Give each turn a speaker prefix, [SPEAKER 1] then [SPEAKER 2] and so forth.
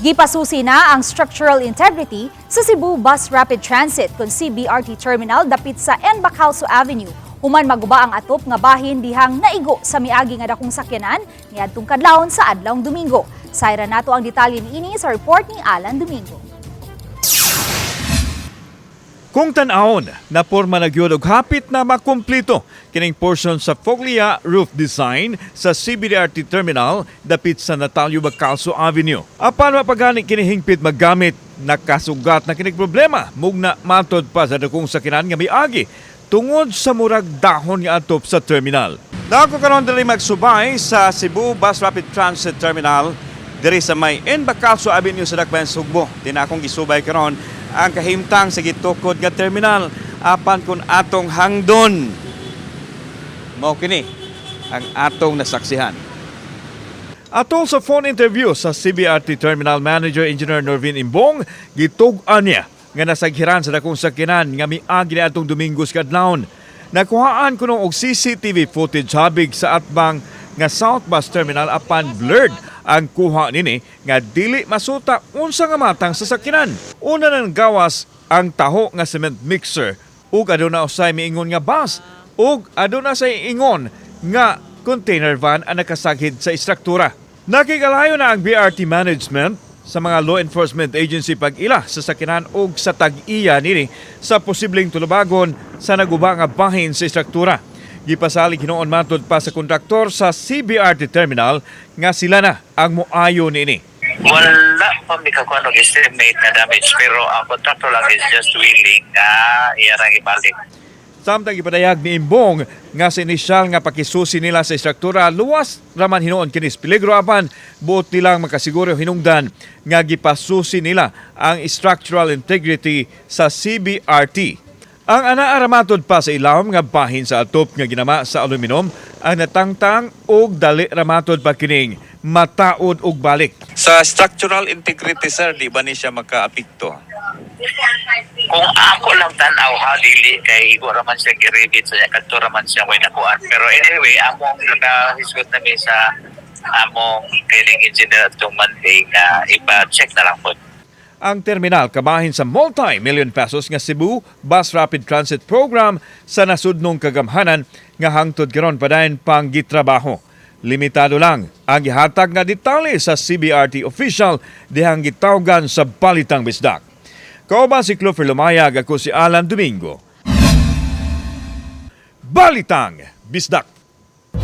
[SPEAKER 1] Gipasusi na ang structural integrity sa Cebu Bus Rapid Transit kon CBRT Terminal dapit sa N. Bacalso Avenue. Human maguba ang atop nga bahin dihang naigo sa miagi nga dakong sakyanan niadtong kadlawon sa adlawng Domingo. Sayran nato ang detalye niini sa report ni Alan Domingo.
[SPEAKER 2] Kung tan-awon, naporma na gyud og hapit na makumplito kining portion sa Foglia roof design sa CBRT Terminal dapit sa Natalio Bacalso Avenue. Apan mapagani kini hingpit maggamit, nakasugat na kinig problema mugna matod pa sa dakong sakinan nga miagi tungod sa murag dahon nga atop sa terminal. Dako karon diri magsubay sa Cebu Bus Rapid Transit Terminal diri sa may N. Bacalso Avenue sa Dakbayan Sugbo. Din akong gisubay karon ang kahimtang sa gitukod nga terminal, apan kun atong hangdon, mao kini ang atong nasaksihan. Atol sa phone interview sa CBRT Terminal Manager Engineer Norvin Imbong, gitug-an niya nga nasaghiran sa dakong sakyanan nga miagi ni atong Domingo sa kadlawon. Nakuhaan kuno og CCTV footage habig sa atbang nga South Bus Terminal, apan blurred ang kuha nini nga dili masuta unsa nga matang sa sakyanan. Una nang gawas ang taho nga cement mixer ug aduna usay miingon nga bus ug aduna say ingon nga container van ang nakasaghid sa istruktura. Nakigalayo na ang BRT management sa mga law enforcement agency pag-ila sa sakyanan ug sa tag-iya nini sa posibleng tulubagon sa naguba nga bahin sa istruktura. Gipasalig hinuon matod pa sa kontraktor sa CBRT Terminal nga sila na ang moayo niini.
[SPEAKER 3] Wala pa mi kakuan og estimate na damage, pero ang contractor lang is just willing na iyarang ibalik.
[SPEAKER 2] Samtang gipadayag ni Imbong nga sa inisyal nga pakisusi nila sa istruktura, luwas raman hinuon kini sa peligro, apan buot nilang makasiguro hinungdan nga gipasusi nila ang structural integrity sa CBRT. Ang anaa ramatod pa sa ilawom nga bahin sa atop nga ginama sa aluminum ang natangtang og dali ramatod pa kining mataod og balik.
[SPEAKER 4] Sa structural integrity, sir, di ba ni siya makaapekto?
[SPEAKER 3] Kung ako lang tan-aw ha, dili, kay igo raman siya giribit sa kadto raman siya way nakuan. Pero anyway, among nakahisgot nami sa among training engineer atong Monday nga ipa-check na lang po.
[SPEAKER 2] Ang terminal kabahin sa multi-million pesos nga Cebu Bus Rapid Transit Program sa nasudnong kagamhanan nga hangtod karon padayon pang gitrabaho. Limitado lang ang gihatag nga detalye sa CBRT official dihang gitawgan sa Balitang Bisdak. Kauban si Clover Lumayag, ako si Alan Domingo. Balitang Bisdak.